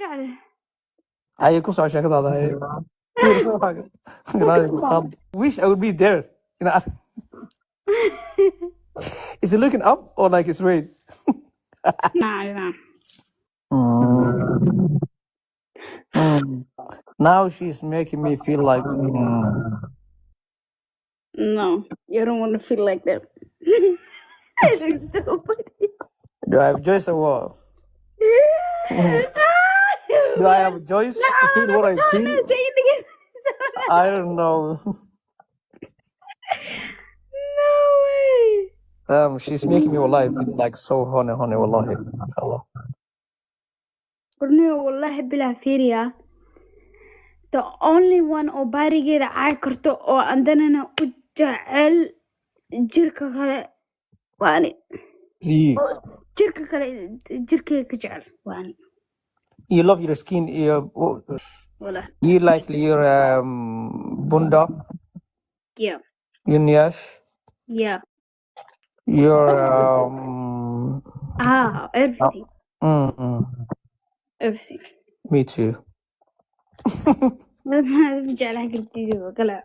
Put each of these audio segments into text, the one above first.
Raacde. Haye, ku soco sheekadaada. Haye. Ilaahay ku qaad. Wish I would be there. You know, is it looking up or like it's straight? Nah. Now she's making me feel like No, you don't want to feel like that. It's so funny. Do I have choice or what? Do I have a choice to feel what I feel? I don't know. No way. She's making me, wallahi, feel like so horny, horny, wallahi. Inshallah. Qorniyo, wallahi bilaa, fiiriya. The only one oo baarigeeda caay karto oo andanana u jecel jirka kale waa ani. See, Jirka kale jirkeyga ka jecel waa ani. You love your skin. You, Wallah. You like your bunda, Yeah. your niash, Yeah. your Ah, everything. Everything. Me too. Ma jeclaa kartid kale,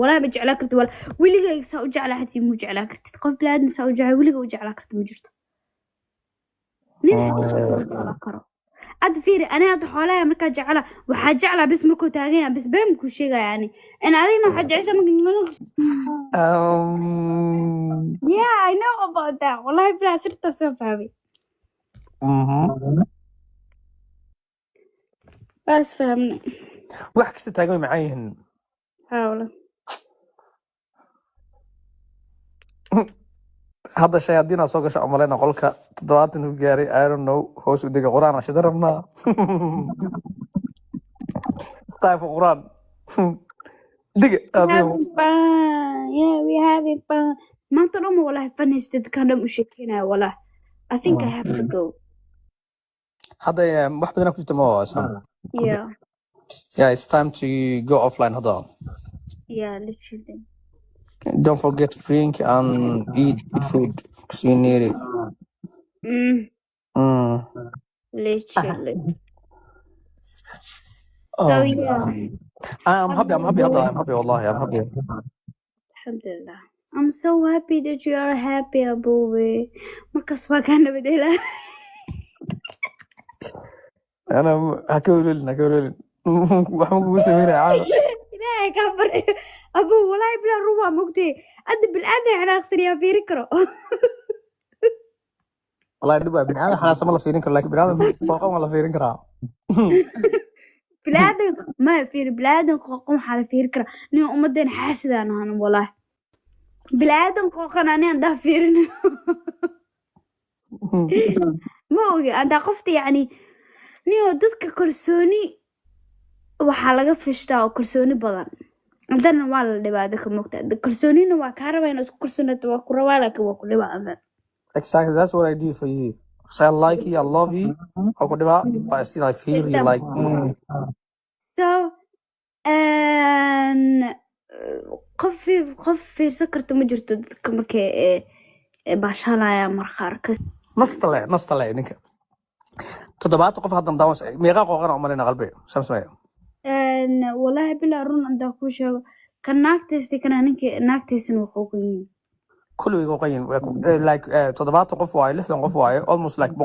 walaa ma jeclaa kartid, wala weligay saa u jeclaa xatii mu jeclaa kartid. Qof bilaadan saa u jeclaa weliga u jeclaa kartid ma jirto, nin xataa ma jeclaa karo. Hadda fiiri, ani hadda xoolaha markaa jecla, waxaa jeclaa bis markuu taagan yahay, bis been kuu sheegaya ani in adigna waxaa jecesha marka. Yeah, I know about that. Wallahi bilaa, sirtaa soo fahmay. Waa is fahmnay. Wax kasta taagan way macaan yihiin. Haa, wala. Hadda shayaadiinaa soo gasha umaleyna, qolka 70 u gaaray. I don't know. Hoos u dega, Quraan aan shida rabnaa. Time for Quraan. Diga Having aabihu. fun. Yeah, we having fun. Maanta dhan ma wallahi fun haysta, dadkan dhan u sheekeynaya wallahi. I think I have to go. Hadda wax badanaa ku jirta ma waa Sam? Yeah. Yeah, it's time to go offline hadda. Yeah, literally. Don't forget to drink and eat good food because you need it. Literally. So yeah. I'm happy. I'm happy hadda. I'm happy, wallahi. I'm happy. Alhamdulillah. I'm so happy that you are happy, Abuwe. Markaas waa kaa nabadgelaa. Ana ha ka welwelin, ha ka welwelin. Wax ma kugu sameynaya caawa. Ilaahay kaa baryo. Abu, wallahi bilaa, run waa mogtay. Hadda bilaadan xanaaqsan yaa fiiri karo. Wallahi dhib waa bini'aadam xanaaqsan ma la fiirin karo, laakiin bini'aadam qooqan waa la fiirin karaa. Bilaadan ma fiiri, bilaadan qooqan waxaa la fiiri karaa. Nin ummadeen xaasidaan ahan wallahi. Bilaadan qooqan ani andaa fiirin. Ma ogi andaa qofta, yacni niyo dadka kalsooni waxaa laga fishtaa oo kalsooni badan, haddana waa la dhibaa dadka mogta. Kalsoonina waa kaa rabaa inaad isku kalsoonaato, waa ku rabaa, laakiin waa ku dhibaa adan. Exactly, that's what I do for you. So I like you, I love you. Waa ku dhibaa, but still I feel you like. So qof fiirsan karta ma jirto dadka markay baashaanayaan marqaar kas. Nasta le, nasta le idinka. 70 qof haddan daawan, meeqaa qooqana umaleyna qalbi samsamaya. Wallahi bilaa, run andaa kuu sheego, kan naagtaysta kana ninka naagtaysana waa qooqan yihiin. Kulli way qooqan yihiin. Like 70 qof waaye, 60 qof waaye, almost like 90%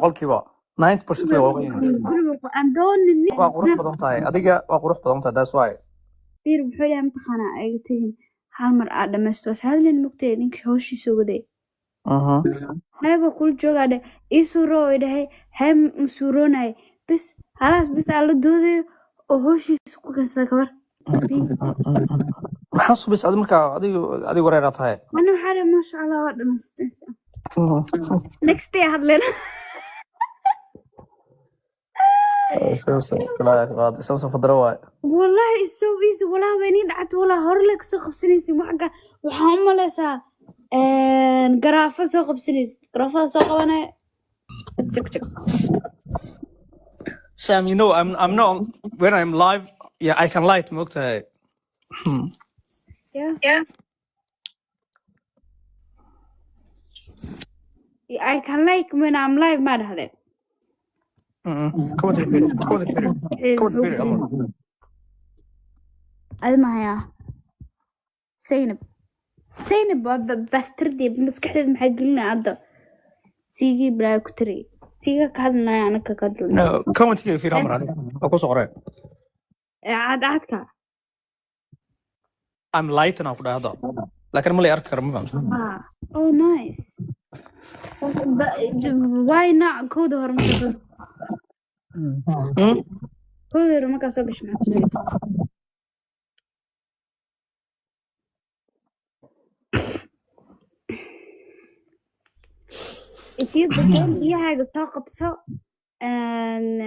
way qooqan yihiin. Kulliba andoonin. Waa qurux badan tahay adiga, waa qurux badan tahay, that's why. Fiir, muxuu yahay mataqaanaa, ayga tegin, hal mar aa dhamaysto was hadlin mugtay, ninka hawshiisa waday. Heeba kula joogaa dhe, ii suuro oo dhahay, hee ma suuroonaya, bis halaas bis aa la doodayo oo hawshiisa ku keensada gabar. Maxaa subis adi markaa adiga wareeraa tahay? Ana waxaa dhahay, maasha Allah, waa dhamaystay, next day hadleen. Samson Samson fadra waaye. Wallahi it's so easy, wallahi waa inii dhacdo, wallahi hore le kasoo qabsanaysin waxga, waxaa u maleysaa garaafo soo qabsanaysid, garaafada soo qabanaya, jag jag. Sam, you know I'm not when I'm live. Yeah, I can light moogtahay. Yeah. I can like when I'm live, ma dhahdeen? Comment fiiri, comment fiiri, comment fiiri, Amar. Adi mahayaa Zaynab? Zaynab waa bastardii. Maskaxdeeda maxaa gelinaya hadda? Siigii balaa ku tiri, siiga ka hadlaya, anaka ka hadluna. No, commentiga fiiri, Amar, adiga waa kusoo qoray. Cad cadka. I'm light aan ku dhahay hadda, laakiin ma la arki karo, ma fahamta? Ah, oh nice. Why not? Kowda hore markaa soo Kowda hore markaa soo gasho, maxaa kusoo If you begin biyahaaga soo qabso and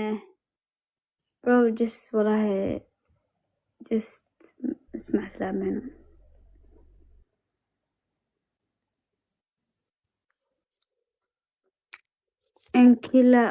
bro, just wallahi, just ismac islaameyno. Inkila.